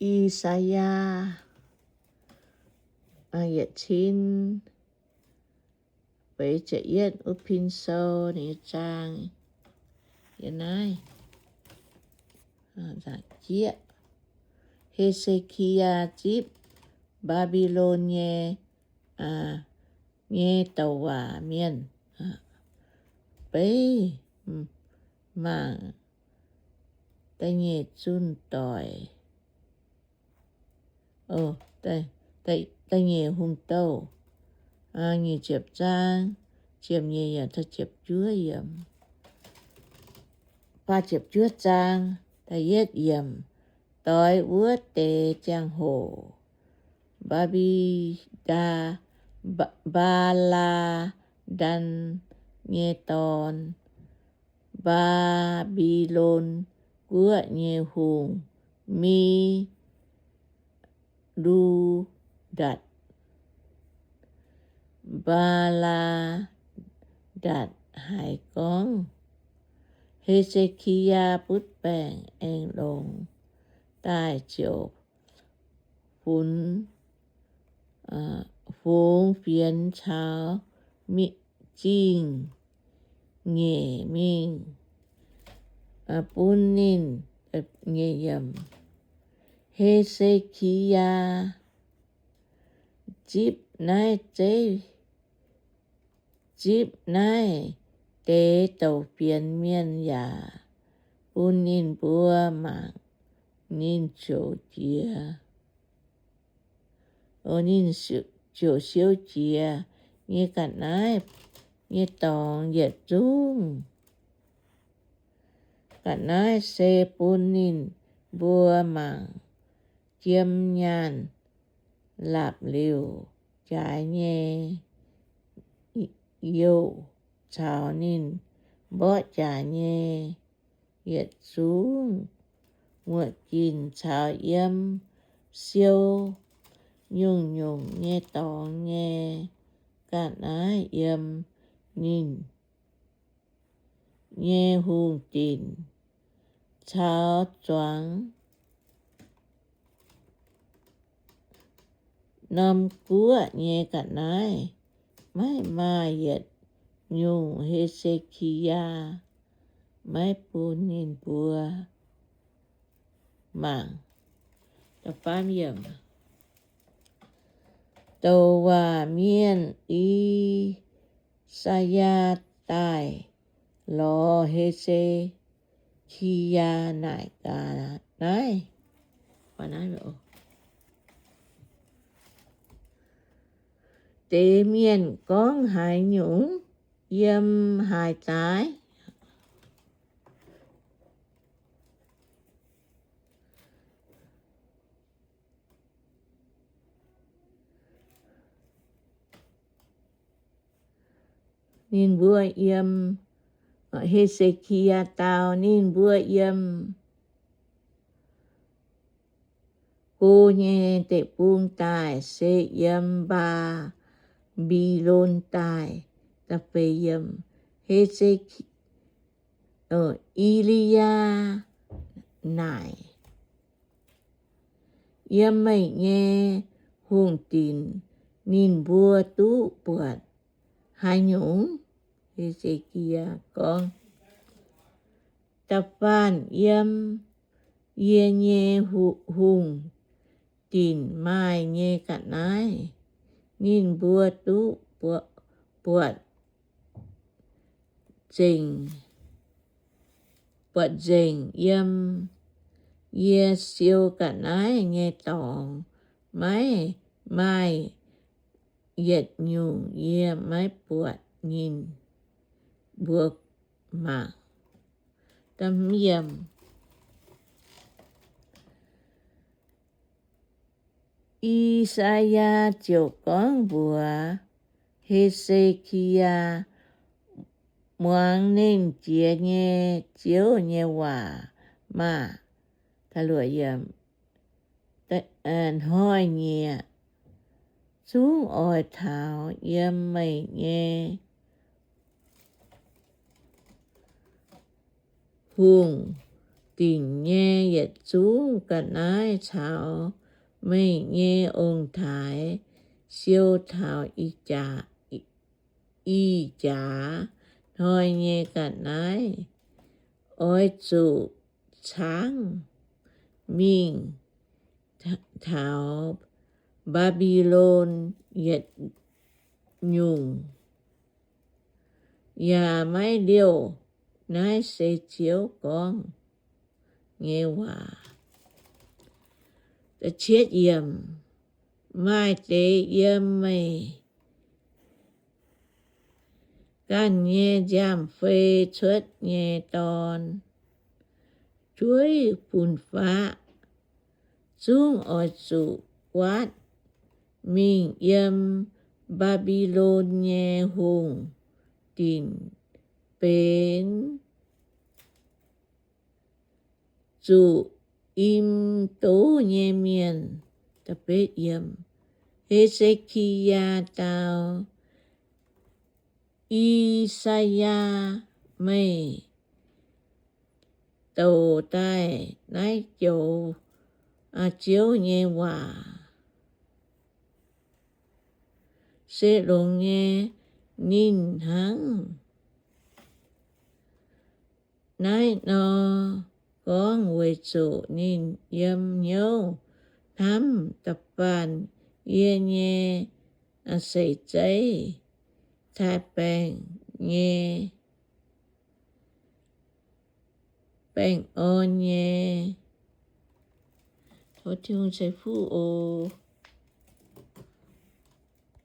I^saa^yaa yietc cin feix ziepc yietv wuov pin sou nyei zaang yiem naaiv. Jieqv, He^se^ki^yaa zipv Mbaa^mbi^lon nyei, nyei douc waac mienh beiv mangc da'nyeic zunh doic, da'nyeic hungh douh, nyic ziepc zaang, ziepc nyeic yiemc taux ziepc juov yiemc. Faah ziepc juov zaang, da'yietv yiemc. Doix wuov deix ziangh hoc, Mbaa^mbi^ndaa, Mbaa, Mbaa^laa^ndan nyei dorn, Mbaa^mbi^lon guoqv nyei hungh, Mi^lu^ndatc, Mbaa^laa^ndatc haiz gorngv, He^se^ki^yaa butv baengc aengx longx daaih ziouc funx, fungx fienx caux zingh nyeic mingh bun ninh. He^se^ki^yaa zipv naaiv zeiv, zipv naaiv deix douc fienx mienh yaac bun ninh mbuo mangc. Ninh ziouc jiex, ninh ziouc siou jiex nyei ga'naaiv nyei dorngx yietc zungv. Ga'naaiv se bun ninh mbuo mangc jiem nyaanh, lapc liuc jaaix nyei youh caux ninh mborqv jaaix nyei yietc zungv muoc ginc caux yiem siou nyungc-nyungc nyei dorngx nyei ga'naaiv yiem ninh nyei hungh dinc caux zuangx norm guoqv nyei ga'naaiv. Maiv maaih yietc nyungc He^se^ki^yaa maiv bun ninh mbuo mangc. Douc waac mienh I^saa^yaa daaih lorz He^se^ki^yaa naaic ga'naaiv, Deix mienh gorngv haaix nyungc? Yiem haaix daaih? Ninh mbuo yiem, He^se^ki^yaa dau ninh mbuo yiem go nyei deic-bung daaih se yiem Mbaa^mbi^lon daaih. Da'feix yiem, He^se^ki, I^li^yaa naaic, Yiem meih nyei hungh dinc ninh mbuo duqv buatc haaix nyungc? He^se^ki^yaa gorngv, Da'faanh yiem yie nyei hungh dinc maaih nyei ga'naaiv ninh mbuo duqv buatc nzengc, buatc nzengc. Yiem yie siou ga'naaiv nyei dorngx maiv maaih yietc nyungc yie maiv buatc ninh mbuo mangc. I^saa^yaa ziouc gorngv mbuox He^se^ki^yaa muangx ninh jiex nyei Ziouv nyei waac maah! Hnoi-nyieqc zungv oix taux yiem meih nyei hungh dingc nyei yietc zungv ga'naaiv caux meih nyei ong-taaix siou taux ih jaax hnoi nyei ga'naaiv. Oix zuqc caangv mingh taux Mbaa^mbi^lon yietc nyungc, yaac maiv liouh. Naaiv se Ziouv gorngv nyei waac. Maaih deix yiem meih ganh nyei nziaamv-fei cuotv nyei dorn, jueiv fun-faqv zungv oix zuqc guaatv mingh yiem Mbaa^mbi^lon nyei hungh dinc benx zuqc im doz nyei mienh. He^se^ki^yaa dau, I^saa^yaa, meih douc daaih naaiv joux Ziouv nyei waac se longx nyei. Ninh hnangv naaiv nor gorngv weic zuqc ninh yiem hnyouv hnamv da'faanh yie nyei seix zeiv, taaix baengh nyei, baengh orn nyei. Tov Tin-Hungh ceix fuqv oc.